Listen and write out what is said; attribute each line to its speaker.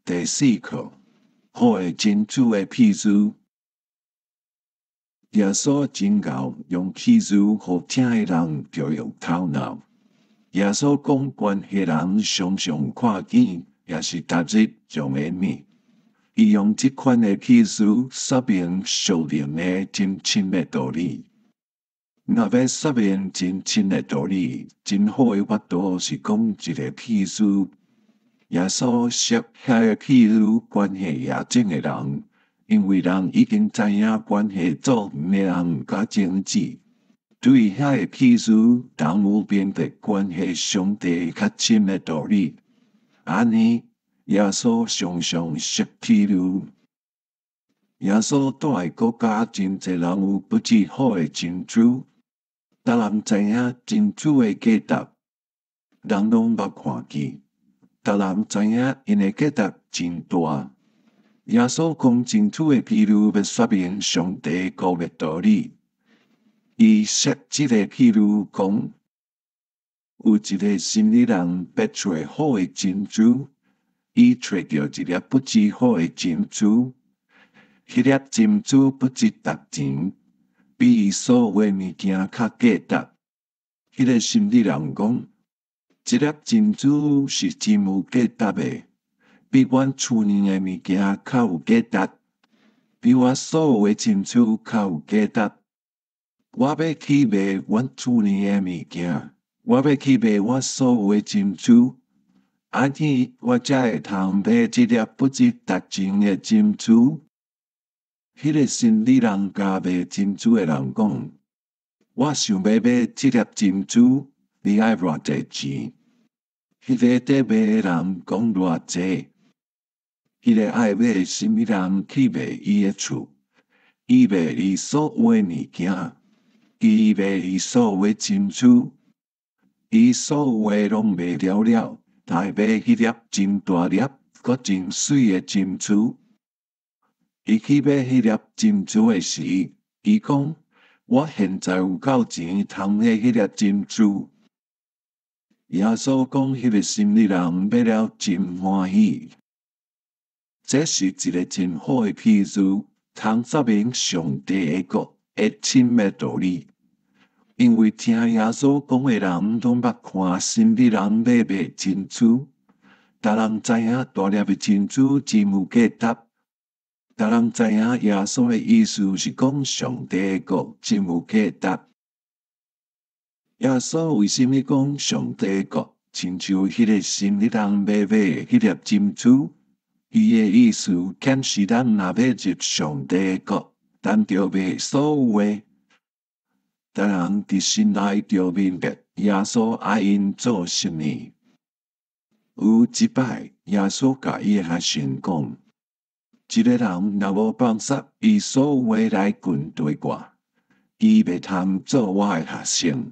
Speaker 1: 第四課，好的珍珠的譬喻。耶穌真𠢕用譬喻，予聽的人著用頭腦。耶穌講關係人常常看見，也是逐日用的物。伊用這款的譬喻說明屬靈的真深的道理。若欲說明真深的道理，真好的法度是講一个譬喻。耶穌設遐个譬喻關係夜種的人，因為人已經知影關係造園的人佮種子。對遐個譬喻，人有明白關係上帝較深的道理。按呢，耶穌常常設譬喻。耶穌蹛的國家真濟人有不止好的珍珠，逐人知影珍珠的價值，人攏捌看見。逐人知影𪜶的價值真大。耶穌講珍珠的譬喻，欲說明上帝國的道理。伊設這個譬喻講，有一个生理人欲揣好的珍珠，伊揣著一粒不止好的珍珠。彼粒珍珠不值值錢，比伊所有的物件較價值。彼个生理人講，這粒珍珠是真有價值的，比阮厝內的物件較有價值，比我所有的珍珠較有價值。我欲去賣阮厝內的物件，我欲去賣我所有的珍珠，按呢我才會通買這粒不值值錢的珍珠。彼个生理人共賣珍珠的人講：我想欲買這粒珍珠，你愛偌濟錢？彼个佇賣的人講偌濟？彼个愛買的生理人去賣伊的厝，伊賣伊所有的物件，伊賣伊所有的珍珠，伊所有的攏賣了了，來買彼粒真大粒、閣真媠的珍珠。伊去買彼粒珍珠的時，伊講：我現在有夠錢通買彼粒珍珠。耶穌講，彼个生理人買了真歡喜。這是一个真好的譬喻，通說明上帝的國的深的道理。因為聽耶穌講的人，攏捌看生理人買賣珍珠，逐人知影大粒的珍珠真有價值。逐人知影耶穌的意思是講上帝的國真有價值。耶穌為啥物講上帝的國親像彼个生理人欲買彼粒珍珠？伊的意思顯示咱若欲入上帝的國，咱著賣所有的。逐人佇心內著明白耶穌愛𪜶做啥物。有一擺，耶穌共伊的學生講：一个人若無放捒伊所有的來跟隨我，伊袂通做我的學生。